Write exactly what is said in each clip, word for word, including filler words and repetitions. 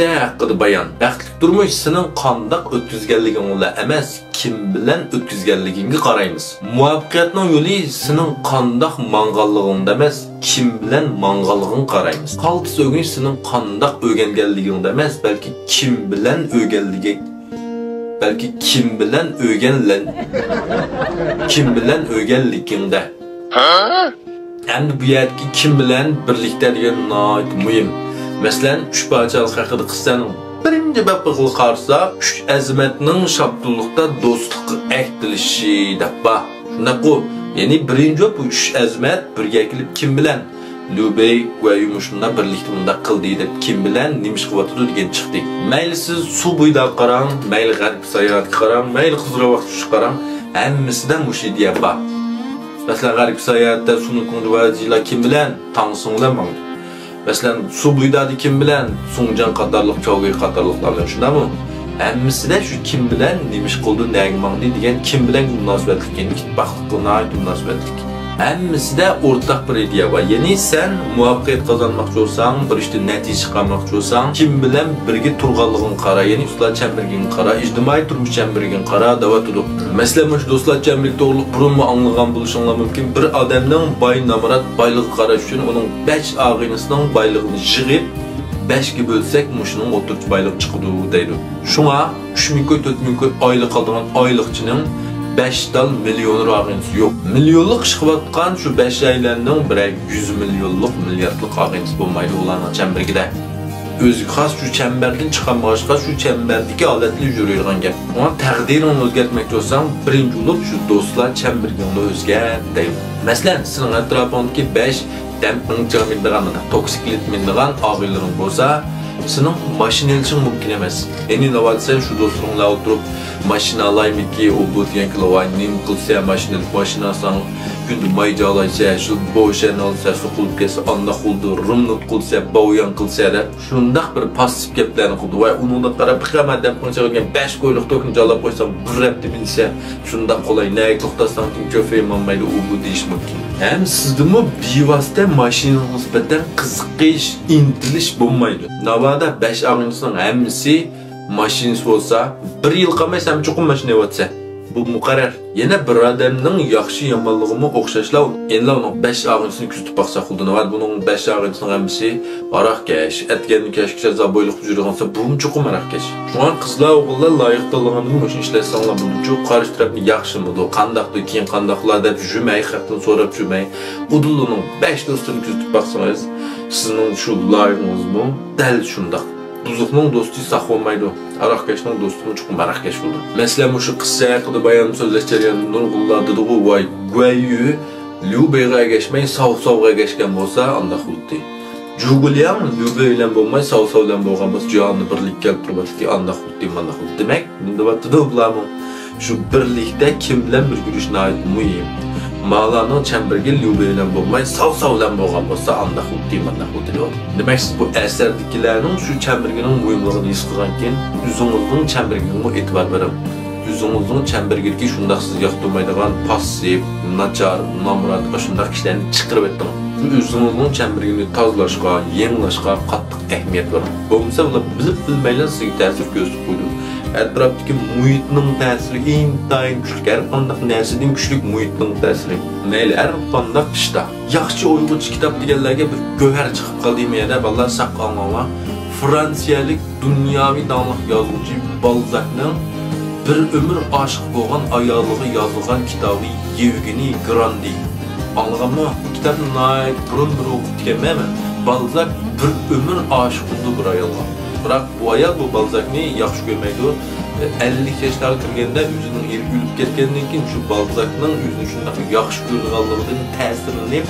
ھەققىدە بايان. بەختلىك تۇرمۇش سېنىڭ قانداق ئۆتكۈزگەنلىكىڭدە ئەمەس، كىم بىلەن ئۆتكۈزگەنلىكىڭگە قارايمىز. مۇۋەپپەقىيەتنىڭ يولى سېنىڭ قانداق ماڭغانلىقىڭدا ئەمەس، كىم بىلەن ماڭغانلىقىڭغا قارايمىز. قالتىس ئۆگىنىش سېنىڭ قانداق ئۆگەنگەنلىكىڭدە ئەمەس، بەلكى كىم بىلەن ئۆگەنلىكىڭ، بەلكى كىم بىلەن ئۆگەنلەن، كىم بىلەن ئۆگەنلىكىڭدە. ئەمدى بۇ يەردىكى كىم بىلەن بىرلىكتە دېگەن ناھايىتى مۇھىم. مەسىلەن، ئۈچ پادىشاھلىق ھەققىدە قىسسەنىڭ بىرىنچى بابىغا قارىساق، ئۈچ ئەزىمەتنىڭ شاپتۇللۇقتا دوستلۇققا ئەھدىلىشىشى دەپ بار. شۇنداققۇ؟ يەنى بىرىنچى باب بۇ ئۈچ ئەزىمەت بىرگە كېلىپ كىم بىلەن؟ ليۇ بېي، گۇەييۈ مۇشۇنداق بىرلىكتە مۇنداق قىلدى دەپ كىم بىلەن نېمە ئىش قىلىۋاتىدۇ دېگەن چىقتى. مەيلى سىز سۇ بويىدا قاراڭ، مەيلى غەربكە ساياھەتكە قاراڭ، مەيلى قىزىلراۋاق چۈشۈشكە قاراڭ، ھەممىسىدە مۇشۇ ئىدىيە بار. مەسىلەن، غەربكە ساياھەتتە سۇنۇ كۇڭدىۋەجىلار كىم بىلەن؟ تاڭ سۇڭ بىلەن ماڭدى. مەسىلەن، سۇ بويىدادا كىم بىلەن؟ سۇڭجاڭ قاتارلىق، چاۋگۇي قاتارلىقلار بىلەن، شۇنداقمۇ؟ ھەممىسىدە شۇ كىم بىلەن نېمە ئىش قىلدى، نەگە ماڭدى دېگەن كىم بىلەنگە مۇناسىۋەتلىك، يەنى ئىتتىپاقلىققا ناھايىتى مۇناسىۋەتلىك. ھەممىسىدە ئورتاق بىر ئىدىيە بار. يەنى سەن مۇۋەپپەقىيەت قازانماقچى بولساڭ، بىر ئىشتا نەتىجە چىقارماقچى بولساڭ، كىم بىلەن بىرگە تۇرغانلىقىڭغا قارا، يەنى دوستلار چەمبىرىكىڭگە قارا، ئىجتىمائىي تۇرمۇش چەمبىرىكىڭگە قارا دەۋاتىدۇ. مەسىلەن، مۇشۇ دوستلار چەمبىرىكى توغرىلىق بۇرۇنمۇ ئاڭلىغان بولۇشۇڭلار مۇمكىن. بىر ئادەمنىڭ باي نامرات بايلىقىغا قاراش ئۈچۈن ئۇنىڭ بەش ئاغىنىسىنىڭ بايلىقىنى يىغىپ، بەشكە بۆلسەك، مۇشۇنىڭ ئوتتۇرىچە بايلىقى چىقىدۇ دەيدۇ. شۇڭا ئۈچ مىڭ كوي، تۆت مىڭ كوي ئايلىق ئالىدىغان ئايلىقچىنىڭ بەش تال مىليونېر ئاغىنىسى يوق. مىليونلۇق ئىش قىلىۋاتقان شۇ بەشەيلەننىڭ بىرەر يۈز مىليونلۇق، مىلياردلىق ئاغىنىسى بولمايدۇ ئۇلارنىڭ چەمبىرىكىدە. ئۆزىگە خاس شۇ چەمبەردىن چىقالمىغاچقا، شۇ چەمبەردىكى ھالەتتىلا يۈرىدىغان گەپ. شۇڭا تەقدىرىڭنى ئۆزگەرتمەكچى بولساڭ، بىرىنچى بولۇپ شۇ دوستلار چەمبىرىكىڭنى ئۆزگەرت دەيمەن. مەسىلەن، سېنىڭ ئەتراپىڭدىكى بەش دەمپىڭچىغا مىنىدىغان، توكسىكلىت مىنىدىغان ئاغىنىلىرىڭ بولسا، سېنىڭ ماشىنا ئېلىشىڭ مۇمكىن ئەمەس. يەنى ناۋادا سەن شۇ دوستلىرىڭ بىلەن ئولتۇرۇپ، ماشىنا ئالايمىكى، ئۇ بۇ دېگەن كىلوۋاي نېمە قىلسا، ماشىنا ئېلىپ، ماشىنا ئالساڭ، كۈندە ماي جالايسە، شۇ بوشەن ئالسا، سوقۇلۇپ كەتسە، ئانداق بولىدۇ، رېمونت قىلسا، باۋيان قىلسا دەپ، شۇنداق بىر پاسسىپ گەپلەرنى قىلىدۇ. ۋاي، ئۇنىڭدا قاراپ، بىخەمەر دەمپىڭچىغا كىرگەن بەش كويلۇق توكنى جالاپ قويساڭ، بىر ھەپتە مىنسە، شۇنداق قولاي، نەگە توختاتساڭ، شوفېرىمۇ ئالمايدۇ، ئۇ بۇ دېيىش مۇمكىن. ھەم سىزدىمۇ بىۋاسىتە ماشىنىغا نىسبەتەن قىزىقىش، ئىنتىلىش بولمايدۇ. ناۋادا بەش ئاغىنىسىنىڭ ھەممىسى ماشىنىسى بولسا، بىر يىل قالماي سەن چوقۇم ماشىنا ئېلىۋاتىسەن. بۇ مۇقەررەر. يەنە بىر ئادەمنىڭ ياخشى يامانلىقىمۇ ئوخشاشلا، ئەنلا ئۇنىڭ بەش ئاغىنىسىنى كۆزىتىپ باقساق بولىدۇ. ناۋادا بۇنىڭ بەش ئاغىنىسىنىڭ ھەممىسى ھاراقكەش، ئەتىگەندىن كەچكىچە زابويلۇق يۈرىدىغان بولسا، بۇمۇ چوقۇم ھاراقكەش. شۇڭا قىزلار، ئوغۇللار لايىق تاللىغاندىمۇ مۇشۇنى ئىشلەتسەڭلار بولىدۇ. قارشى تەرەپنى ياخشىمىدۇ، قانداقتۇ، كېيىن قانداقلار دەپ يۈرمەي، خەقتىن سوراپ يۈرمەي، ئۇدۇللا ئۇنىڭ بەش دوستىنى كۆزىتىپ باقسىڭىز، سىزنىڭ شۇ لايىقىڭىزمۇ دەل شۇنداق. بۇزۇقنىڭ دوستى ساق بولمايدۇ، ھاراقكەشنىڭ دوستىمۇ چوقۇم ھاراقكەش بولىدۇ. مەسىلەن، مۇشۇ قىسسە ھەققىدە بايان سۆزلەش جەريانىدا نۇرغۇنلار دېدىغۇ، ۋاي، گۇەييۈ ليۇ بېيغا ئەگەشمەي، ساۋ ساۋغا ئەگەشكەن بولسا، ئانداق بولاتتى. جۇگۇلياڭ ليۇ بېي بىلەن بولماي، ساۋ ساۋ بىلەن بولغان بولسا، جاھاننى بىرلىككە كەلتۈرۈۋاتاتتى، ئانداق بولاتتى، مانداق بولاتتى. دېمەك، نېمە دەۋاتىدۇ بۇلارمۇ؟ شۇ بىرلىكتە كىم بىلەن بىرگە يۈرۈش ناھايىتى مۇھىم. مالانىڭ چەمبىرىكى ليۇ بېي بىلەن بولماي، ساۋ ساۋ بىلەن بولغان بولسا، ئانداق بولاتتى، مانداق بولاتتى دەۋاتىدۇ. دېمەك، سىز بۇ ئەسەردىكىلەرنىڭ شۇ چەمبىرىكىنىڭ مۇھىملىقىنى ھېس قىلغانكىن، ئۆزىڭىزنىڭ چەمبىرىكىگىمۇ ئېتىبار بېرىڭ. ئۆزىڭىزنىڭ چەمبىرىكىدىكى شۇنداق سىزگە ياقتۇرمايدىغان، پاسسىپ، ناچار، نامرات، ئاشۇنداق كىشىلەرنى چىقىرىپ ئېتىڭ. شۇ ئۆزىڭىزنىڭ چەمبىرىكىنى تازىلاشقا، يېڭىلاشقا قاتتىق ئەھمىيەت بېرىڭ. بولمىسا ئۇلار بىلىپ بىلمەيلا سىزگە تەسىر كۆرسىتىپ قويىدۇ. ئەتراپتىكى مۇھىتنىڭ تەسىرى ئىنتايىن كۈچلۈك. ھەر قانداق نەرسىدىن كۈچلۈك مۇھىتنىڭ تەسىرى. مەيلى ھەر قانداق ئىشتا. ياخشى ئۇيغۇرچە كىتاب دېگەنلەرگە بىر گۆھەر چىقىپ قالدى مەيەدە، بالىلار ساق ئاڭلاڭلار. فرانسىيەلىك دۇنياۋى داڭلىق يازغۇچى بالزاكنىڭ بىر ئۆمۈر ئاشىق بولغان ئايالىغا يازغان كىتابى يېۋگېنىي گراندې. ئاڭلىغانمۇ؟ بۇ كىتابنى ناھايىتى بۇرۇن بىر ئوقۇپتىكەنمەن مەن. بالزاك بىر ئۆمۈر ئاشىق بولىدۇ بىر ئايالغا. بىراق بۇ ئايال بۇ بالزاكنى ياخشى كۆرمەيدۇ. ئەللىك ياشلارغا كىرگەندە ئۆزىنىڭ ئېرى ئۆلۈپ كەتكەندىن كېيىن شۇ بالزاكنىڭ ئۆزىنى شۇنداق ياخشى كۆرىدىغانلىقىدىن تەسىرلىنىپ،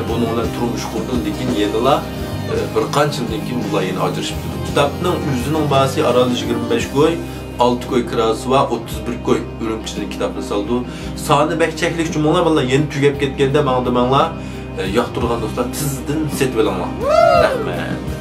بۇنىڭ بىلەن تۇرمۇش قۇرىدۇ، لېكىن يەنىلا بىر قانچە يىلدىن كېيىن بۇلار يەنە ئاجرىشىپ كېتىدۇ. كىتابنىڭ ئۆزىنىڭ باھاسى ئاران يىگىرمە بەش كوي، ئالتە كوي كىراسى بار، ئوتتۇز بىر كوي ئۈرۈمچىدىن كىتابنى سالىدۇ. سانى بەك چەكلىك جۇمۇڭلار، بالىلار يەنە تۈگەپ كەتكەندە ماڭا دېمەڭلار. ياقتۇرىدىغان دوستلار تېزدىن سېتىۋېلىڭلار. رەھمەت.